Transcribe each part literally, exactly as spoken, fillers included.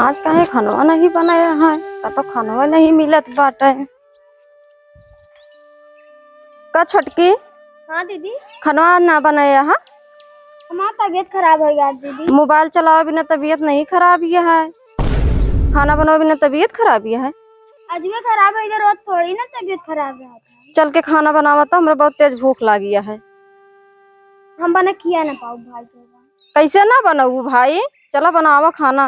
आज काहे खनवा नहीं बनाया है? का तो खनवा नहीं मिलत बाटे। का छोटकी? हाँ दीदी। खनवा ना बनाया है? हमार तबीयत खराब होइ गया दीदी। मोबाइल चलावे बिना तबीयत नहीं खराब ये है, खाना बनावे बिना तबीयत खराब ये है। अजुए खराब होइ गया, रोज थोड़ी ना तबीयत खराब रहत है। चल के खाना बनावा तो, हमरा बहुत तेज भूख लागी है। हम बना खिया ना पाउब भाई के। कैसे ना बनाऊ भाई? चला बनावा खाना।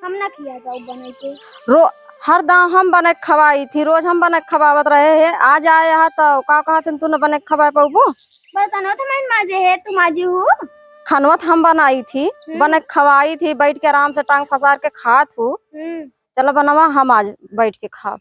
हम ना खिया पाउब बना के। रो-, हर दाव हम बना के खवाई थी, रोज हम बना के खवावत रहे हैं। आज आए हा तो का कहत हन तू ना बना के खवाए पाउबू? बर्तनवा तो मैं माजे है, तू माजी हूँ। खनवा तो हम बनाई थी, हम्म। बना के खवाई थी, बैठ के आराम से टांग फसार के खात हूँ। हम्म। चला बनावा, हम आज बैठ के खाब।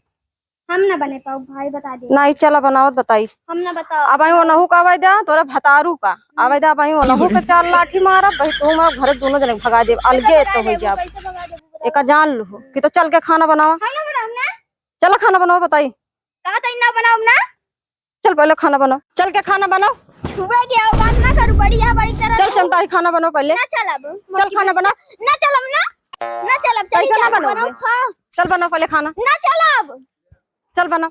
हम ना बने पाउब भाई, बता दे। नहीं, चला बनावत बताई। हम ना बताओ। अब आई ओनहु का आवाज दे, तोरे भतारू का। हम्म। आवाज दे, अब आई ओनहु के चार लाठी मारब, भाई तू हमार घरे दोनों जने के भगा देब, अलगे तो हो जाब। कैसे भगा देब, बताओ। एका जान लू कि तो चल के खाना बनावा। हम ना बनाउब ना। चला खाना बनावा बताई। कहा था ना बनाउब ना। चल पहले खाना बनाओ, चल के खाना बनाओ। छुए के औकात ना करू, बड़ी यहाँ बड़ी तरह चल से। चमटाही खाना बनाओ पहले। ना चलब। चल खाना बनाओ। ना चलब ना। ना चलब, चली कैसे ना चल, बनाओगे? बनाओ, खा। चल बनाओ पहले खाना। ना चलब। चल बनाओ,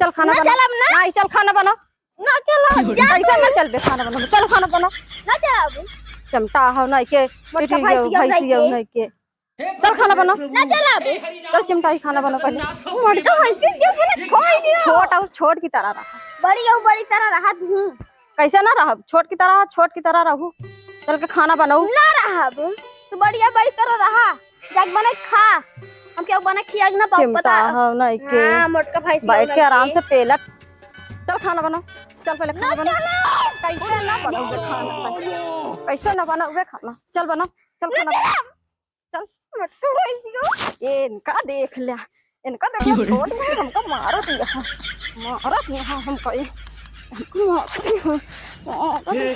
चल खाना ना बनाओ। चलब ना। नहीं, चल खाना बनाओ। ना चलब, जा कैसे तू। ना चलबे खाना बनाओ? चल खाना बनाओ। ना चलब। चमटा हो नहीं के, मोटका पिटी भैंसिया हो, भैंसिया हो नहीं के। नहीं के। चल खाना बनाओ। ना चलब। चल चिमटाई खाना बनाओ पहले। मोटका भैंस के क्यों बोले? कोई नहीं हो। छोट और छोट की तरह रहा। बड़ी और बड़ी तरह रहा तू। कैसे ना रहब? छोट की तरह, छोट की तरह रहू। चल के खाना बनाऊ। ना रहब। तू बड़ी और बड़ी तरह रहा। जाके बना खा। हम क्यों बना खिया ना पाउब चिमटा पता। हो नहीं के। हाँ, मोटका भैंस बैठ के आराम से पेलत। चल खाना बनाओ। चल पहले खाना ना बनाओ। चलब। कैसे ना बनाओगे खाना? कैसे ना बनाओगे खाना? चल बनाओ। चल ना खाना बनाओ। चलब। चल। मटका भैंसियो। ए, इनका देख लिया, इनका देख लिया, क्यों रे? छोड़ दे, हमको मारो दिया, मारो दिया हमको, ये हमको मारो दिया। हे,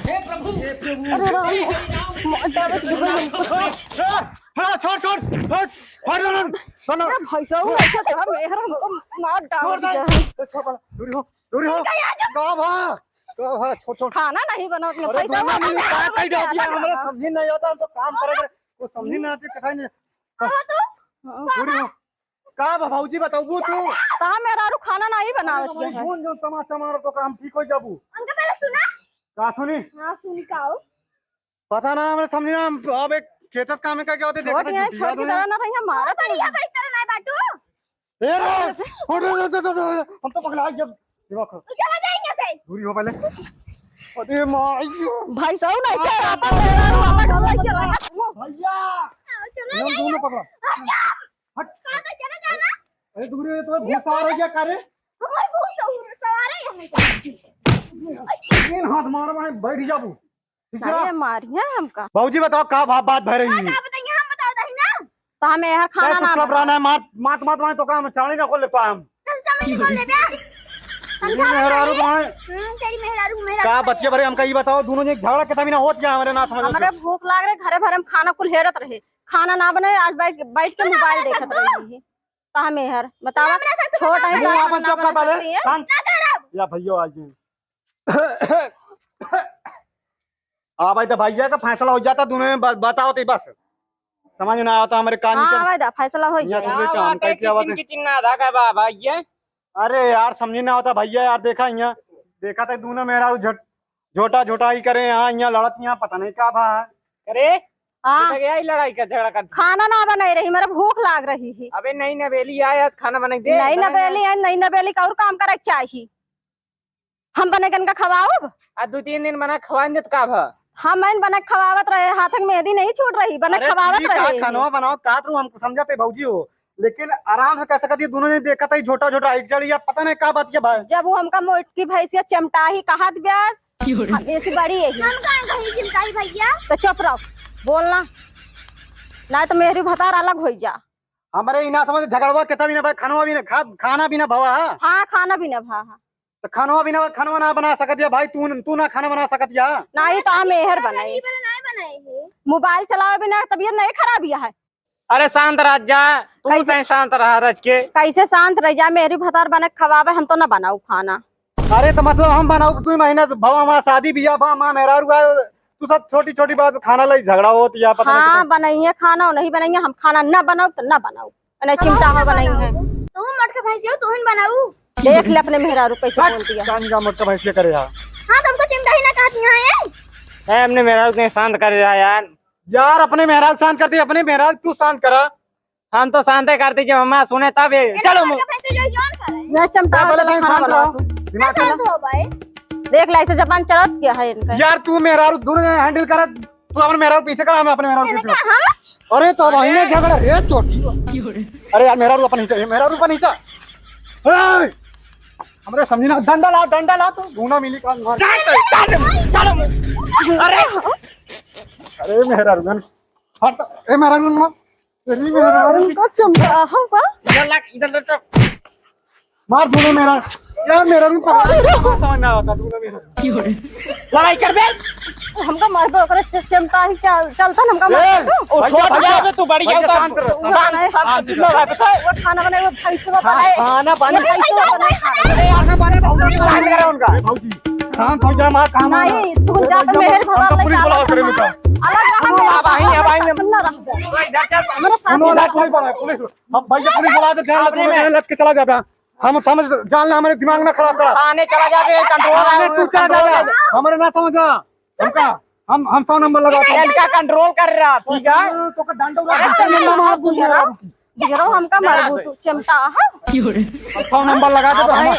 हे प्रभु, अरे राम, हे राम, मार डालो तुझे हमको। ए, ए, छोड़, छोड़, छोड़, छोड़, छोड़, छोड़। अरे भाई साहब, ऐसा क्या मेहर हमको मार डाल छोड़ दे। दिया है। ए, छोड़, दूरी हो, दूरी हो। का भा, का भा, छोड़, छोड़। खाना नहीं बनावत में अरे पैसा दोनों वाला मिली, का कह दिया, हमरा समझी नहीं होता, हम तो काम करे, करे, कुछ समझी नहीं आती, कथा नहीं। कहाँ तू? हाँ। पूरी हो। का बा भौजी बताबू तू? ता मेहरारू खाना नहीं बनावत अरे है। जोन, जोन तमाचा मारो तो काम ठीक हो जाबू। हमका पहले सुना। का सुनी? हाँ, सुनी का हो? पता ना, हमरे समझी ना, हम अब एक खेतत काम का क्या होते, छोट देखते हैं, छुट्टी छोट की तरह ना रही, हम मारत बड़ी नहीं। बड़ी तरह नहीं बाटू। ए रे, छोड़ दे, दे, दे, दे, हम तो पगला जब दिमाग खराब। तू चला जाएंगे से। दूरी हो पहले। अरे माई। भाई साहब नहीं कह रहा था, मेरा वाला ढोला चला। भैया। चला जाएंगे। दोनों पकड़ा। हट। कहाँ तक चला जा रहा? अरे दूर है, तो भूत सवार है क्या करे? हमारे भूत सवार, सवार है हमें। तीन हाथ मार, मैं बैठ जाबू। ठीक है? अरे मारिया हमका। भौजी बताओ का बात, बात भर रही है? बताओ, बताइए, हम बताओ दही ना। तो हमें यहाँ खाना ना चुप रहना है, मात, मात, मात, मात तो काम चाणी ना खोल ले पाए हम। कैसे चाणी खोल ले बे? तेरी मेहरारू तो है। हम्म, तेरी मेहरारू, मेहरारू का बतिया भरे हमका ये बताओ, दोनों जने झगड़ा कितना भी ना होत क्या हमारे ना समझ हमारे भूख लाग रहे, घरे भरे हम खाना कुल हेरत रहे। खाना ना बनाए, आज बैठ, बैठ के मोबाइल देखत रही है। कहा मेहर, बतावा, छोट है, मुंह अपन चुप कर पहले, शांत। या भैया आज आ भाई, तो भैया का फैसला हो जाता दोनों में, ब-, बताओ तो बस। समझ ना आता हमारे कान हाँ, के। आवाज दा, फैसला हो यहाँ जाए। से काम क्या करके आवत है? चिन्ह ना धागा बा भैया। अरे यार, समझी ना होता भैया, यार देखा यहाँ, देखा था दोनों मेहरारू झट-, झोटा झोटाई करे यहाँ, यहाँ लड़त यहाँ, पता नहीं का भा। अरे, हाँ। तो क्या ही लड़ाई का झगड़ा कर खाना ना बनाई रही, मेरा भूख लाग रही है। अबे नई नबेली आए, आज खाना बनाई दे, नहीं बनाई नबेली ना। आए, नहीं नबेली का और काम करे के चाही। हम बने गन का खवाउब? आ दू तीन दिन बना खवाइन देत का भा? हम इन बना खवावत रहे, हाथ में मेहंदी नहीं छूट रही, बना अरे खवावत ठीक है, रहे। खानवा बनाओ, कात रू हमको समझाते भौजी हो, लेकिन आराम से कह सकती है, दोनों ने देखा था, ये झोटा झोटा एक जड़ी, या पता नहीं का बात के भाई। जब वो हमका मोटकी भैंसिया चमटाही कहत ब्याज, क्यों रे? हम ऐसी बड़ी है। हम काहे कहीं चिमटाही भैया? तो चुप रहो, बोलना, ना तो मेहरी भतार अलग हो जा। हमारे इना समझ झगड़वा कितना भी ना भाई, खानवा भी ना खा, खाना भी ना भवा है। हाँ, खाना भी ना भा है। तो खानवा भी ना, खानवा ना बना सकत या भाई, तू, तू ना खाना बना सकत या। नहीं तो हम एहर बनाए। नहीं बनाए, बनाए है। मोबाइल चलावे बिना तबीयत नहीं खराब या है। अरे शांत रह जा, तू कैसे? सही शांत रह रज के। कैसे शांत रह जा? मेहरी भतार बने खवावे, हम तो ना बनाऊ खाना। अरे तो मतलब हम बनाऊ, दू महीना से भवा हमार शादी बियाह बा, हमार मेहरारू आ, तू सब छोटी छोटी बात पे खाना लाई झगड़ा होत या पता नहीं हाँ, कितना। बनइहे खाना, नहीं बनइहे, हम खाना ना बनाऊ तो ना बनाऊ। नहीं, चिमटा हो बनाई है। तू मोटका भैंसियो, तू ही बनाऊ। देख ले अपने मेहरारू कैसे हट, बोलती है। कान का मोटका भैंसिया करे यार। हाँ, तुमको चिमटा ही ना कहती है ये। ए, अपने मेहरारू के शांत कर रहा यार। यार, अपने मेहरारू शांत करती, अपने मेहरारू तू शांत करा। हम तो शांत करती, जब हमारा सुने तब ये। ए, चलो, मोटका भैंसिया जो है, कौन करे? नहीं, चिमटा मैं हो, बोला चलो था, खाना शांत बनाओ रहो। तू। दिमाग शांत हो भाई। देख ले, ऐसे जबान चलत क्या है इनका? यार, तू मेहरारू दोनों जने handle करा, तू अपने मेहरारू पीछे करा, हम अपने मेहरारू पीछे करा। अरे तो भाई ने झगड़ा रे चोटी। अरे यार, मेहरारू अपन नीचे, मेहरारू अपन नीचे। ए, हमरे समझी ना, डंडा ला, डंडा ला, तू घूना मिली कान मार। अरे, अरे मेहरारू, हट, ए मेहरारू, तेरी मेहरारू। इनका चमड़ा हम का? इधर ला, इधर ला तो। मार दोनों मेहरारू। यार मेहरारू पकड़। अरे रे। समझ ना आता दोनों मेहरारू। लड़ाई कर बे। हमका मारबे ओकरे चे-, चमटा ही चल-, चलता न हमका ए, मारबे तू। ओ भैया, छोट भैया, जाबे तू बड़ी भैया, जाता। शांत रहो, शांत, शांत, शांत, शांत, शांत, शांत। वो खाना बनाए, वो भैंसवा बनाए। खाना बनाए। भैंसवा बनाए खाना। अरे यार, खाना बनाए, भौजी, शांत करो उनका। ए भौजी, शांत हो जा, मार काम नहीं, तू जा तो मेहर भरा हम तो पुलिस बुलाओ करे। अलग रहा। अब आई, अब आई। ना रह जा। हमरा साथ सुनो ना, कोई बना, पुलिस, हम भैया पुलिस बुला दे, ध्यान रख, लट के चला जाबे। हम समझ, जान ले, हमारे दिमाग ना खराब करा। थाने चला जाबे, control थाने तू चला जाबे। हमारे ना समझा। हमका, हम, हम सौ नंबर लगा दे। इनका control कर रहा, ठीक है? तो का डंडा उड़ा अच्छा, के मार दूंगा। यार, हमका मारबू तू, चमटा, हाँ? हम सौ नंबर लगा दे, हाँ, हम, भाई।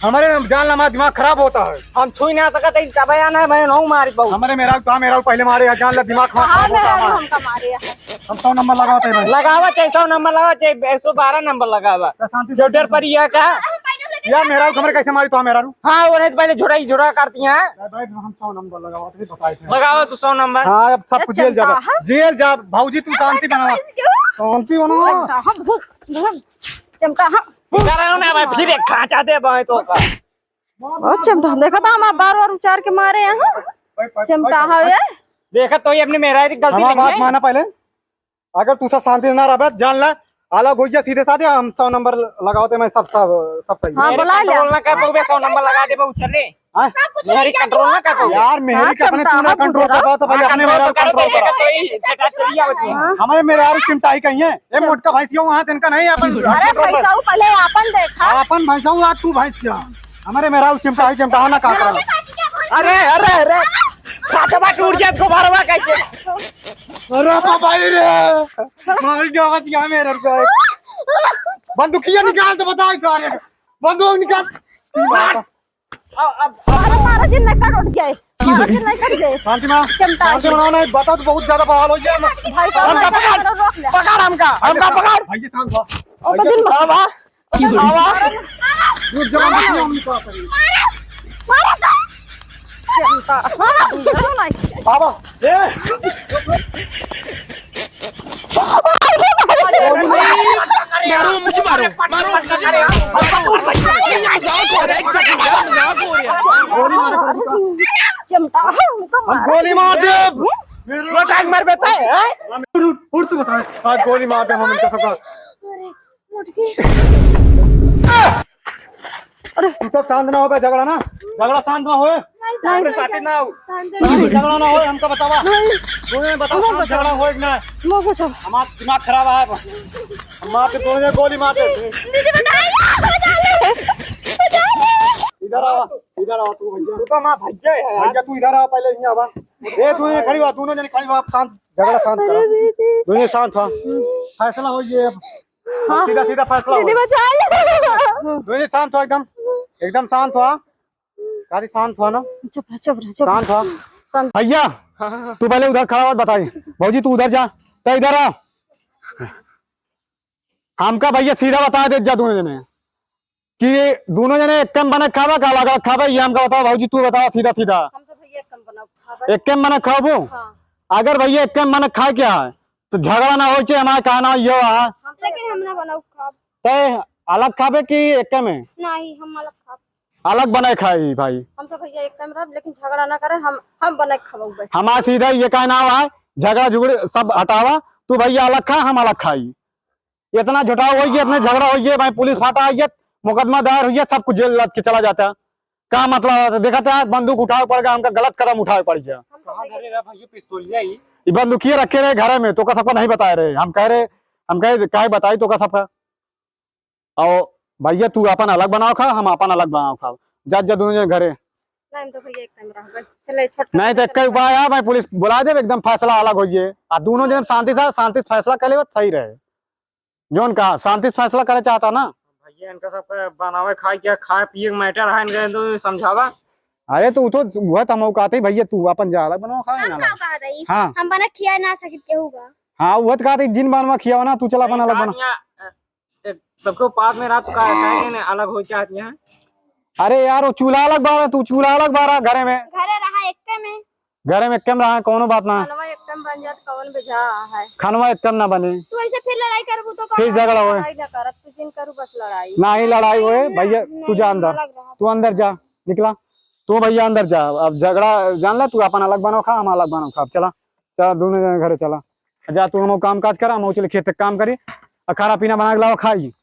हमारे जान ले, हमारा दिमाग खराब होता है। हम छुई ना सकत है, तब आना है, मैं नहीं मारी पाऊँ। हमारे मेहरारू, तो मेहरारू पहले मारे, जान ले, दिमाग खराब हाँ, होता है मेहरारू हमारा। हमका मारे है। हम सौ नंबर लगावत है भाई। लगावा चाहे सौ नंबर लगावा, चाहे एक सौ बारह नंबर लगावा। तो शांति से डर पड़ी है का? यार, मेहरारू हमरे कैसे मारी तो मेहरारू? हाँ, वो नहीं तो पहले झुराई झुरा करती हैं। भाई, भाई, हम सौ नंबर लगावत है, बताए थे। लगावा तू सौ नंबर। हाँ, अब सब कुछ जेल जा, हाँ। जेल जा, भौजी तू शांति बनावा। शांति बनावा। चमटा, हाँ। डराओ ना भाई, फिर एक खांचा दे भाई तो का। ओ चमटा, देखा था हम बार बार उचार के मारे हैं, हाँ? चमटा है ये। देखा तो ये अपने मेहरारू की गलती हमार नहीं बात है। माना पहले। अगर तू सब शांति ना रहबे, जान ला, अलग हो जा सीधे साधे, हम सौ नंबर लगावत है, मैं सब, सब, सब सही है। हाँ, मेहरी बुला लिया। Control ना कर पाऊबे, सौ नंबर लगा देबे, उ चले। हाँ? मेहरी control ना कर पाऊबे। यार, मेहरी हाँ, के अपने चमटा, तू ना हाँ, control बुरा। कर पाओ, तो पहले हाँ, अपने control मेहरारू कर control पाओ, करा। तो ये status चली जावे तू। हाँ। हमारे मेहरारू चिमटा ही कहीं है। ए, मोटका भैंसिया वहाँ, तिनका नहीं अपन भैंसा वो पहले अपन देखा। अपन भैंसा वो, आज तू भैंसिया। हमारे मेहरारू चिमटा ही चिमटा ना का करा। अरे, अरे, अरे। खाचवा टूट गया, गोबरवा कैसे? अरे बाबा रे, मार जावत या मेरे को। बंदूकिया निकाल तो बताओ सारे। बंदूक निकाल। मार। अब, अब, अब। मारा, मारा जिन नहीं कट उठ गए। मारा जिन नहीं कट गए। शांति माँ, चिमटा शांति बनाओ, नहीं बता तो बहुत ज्यादा बवाल हो गया। भाई साहब, हमका पकड़, रोक ले। पकड़ हमका, हमका पकड़। भाई जी, शांत हो। ओ, बजिन मार। बाबा। आवा। रुक जा, रुक जा, हम निकाल रहे हैं। मारो तो। चिंता। मारो, मारो नहीं। बाबा, ए। मारो, मुझे मारो, मारो, मुझे मारो। अरे, यार, मजाक हो रहा है, एक सेकंड, यार, मजाक हो रहा है। गोली मारो, गोली मारो। चिमटा, हमको हम मारो। गोली मार दे। हम्म? लौटा के मार बेटा, हैं? उठ, उठ, तू बता। आज गोली मार दे, हम इनका सबका। अरे, उठ गई। अरे। तू सब शांत ना हो बे, झगड़ा ना, झगड़ा शांत ना होए। नहीं, शांत अपने साथे ना हो। शांत नहीं। झगड़ा ना होए, हमका बतावा। नहीं। तूने बताओ, हमको शांत बचाओ। झगड़ा होए कि ना? हमको बचाओ। हमारा दिमाग खराब है। हम मार के तोड़ने गोली मार दे। दीदी, बचा ले, बचा ले, बचा ले। इधर आवा, इधर आवा तू भैया। तू तो हमारा भैया है यार। भैया, तू इधर आ, पहले यहीं आवा। ए, तू ये खड़ी हुआ, दोनों जने खड़ी हुआ, आप शांत, झगड़ा शांत करो। अरे दीदी। दोनों शांत हो। फैसला हो ये अब। हाँ। सीधा, सीधा फैसला हो। दीदी बचा ले। दोनों शांत हो एकदम, एकदम शांत हो। काफी शांत हो ना? चुप रह, चुप रह, चुप रह। शांत हो। शांत। भैया, हाँ, हाँ, हाँ। तू पहले उधर खड़ा हो, बताई। भौजी, तू उधर जा, तो इधर आ। हमका भैया सीधा बता दे जा दोनों जने। कि दोनों जने एक कम बना खाबा का अलग अलग खाबा, ये हमका बताओ भौजी, तू बताओ सीधा सीधा। हम तो भैया एक कम बना खाबा। एक कम बना खाबो? हाँ। अगर भैया एक कम बना खाए क्या है, तो झगड़ा ना हो चाहे हमारा कहना यो है। हम तो लेकिन हम ना बनाऊ खाब। तो अलग खाबे कि एक कम है? नहीं, हम अलग खाब। अलग बनाए खाई भाई। हम तो भैया एक कम रहब, लेकिन झगड़ा ना करे, हम, हम बनाए खाबो भाई। हमारा सीधा ये कहना है, झगड़ा झुगड़े सब हटावा, तू भैया अलग खा, हम अलग खाई। इतना झुटाव होइए, इतने झगड़ा होइए, भाई पुलिस फाटा आइए, मुकदमा दायर होइए, सब कुछ जेल लग के चला जाता। का मतलब है? देखा था, बंदूक उठावे पड़ गया, हमका गलत कदम उठावे पड़ गया। कहाँ धरे रहा भैया पिस्तौलिया ही? ये बंदूकिया रखे रहे घरे में, तोका सबका नहीं बताए रहे। हम कह रहे, हम कहे, काहे बताई तोका सबका? और भैया, तू अपन अलग बनाओ खा, हम अपन अलग बनाओ खा। जा, जा दोनों जने घरे। नहीं, हम तो भैया एक टाइम रह गए। चले, छोटका नहीं तो एक उपाय है, मैं पुलिस बुला देब, एकदम फैसला अलग हो जाए। आ दोनों जने शांति से, शांति से फैसला कर लेबे, सही रहे। जौन कहा, शांति से फैसला करे चाहता ना। भैया, इनका सबका बनावे खाए, क्या खाए पिए के मैटर है, इनका तो समझावा। अरे, तो उ तो, वह तो हम कहते ही, भैया, तू अपन जा अलग बनाओ खा, हम ना का अलग। कहा रही? हाँ। हम बना खिया ना सकित केहू का। हाँ, वह तो कहते, जिन बनवा खियावा ना, तू चला अपन अलग बना। ए, सबके पास में रहा, तू का, काहे के ने अलग हो चाहत यहाँ? अरे यार, वो चूल्हा अलग बारा, तू चूल्हा अलग बारा घरे में। घरे रहा एक्के में। घरे में एक्के में रहा, कौनो बात ना। खानवा एक्के में बन जात, कौन बेजा है? खानवा एक्के में ना बने। तू ऐसे फिर लड़ाई करबू तो फिर कौन झगड़ा होए। लड़ाई ना करत, तू जिन करू बस लड़ाई। ना ही लड़ाई होए, नहीं, भैया, नहीं, तू जा अंदर। अलग रहा। तू अंदर जा, निकला। तू भैया अंदर जा, अब झगड़ा जान ला, तू अपन अलग बनाओ खा, हम अलग बनाओ खा, अब चला। चला, दोनों जने घरे चला। जा, तू हम काम काज करा, हम चले खेत के काम करी, आ खाना पीना बना के लाओ, खाई।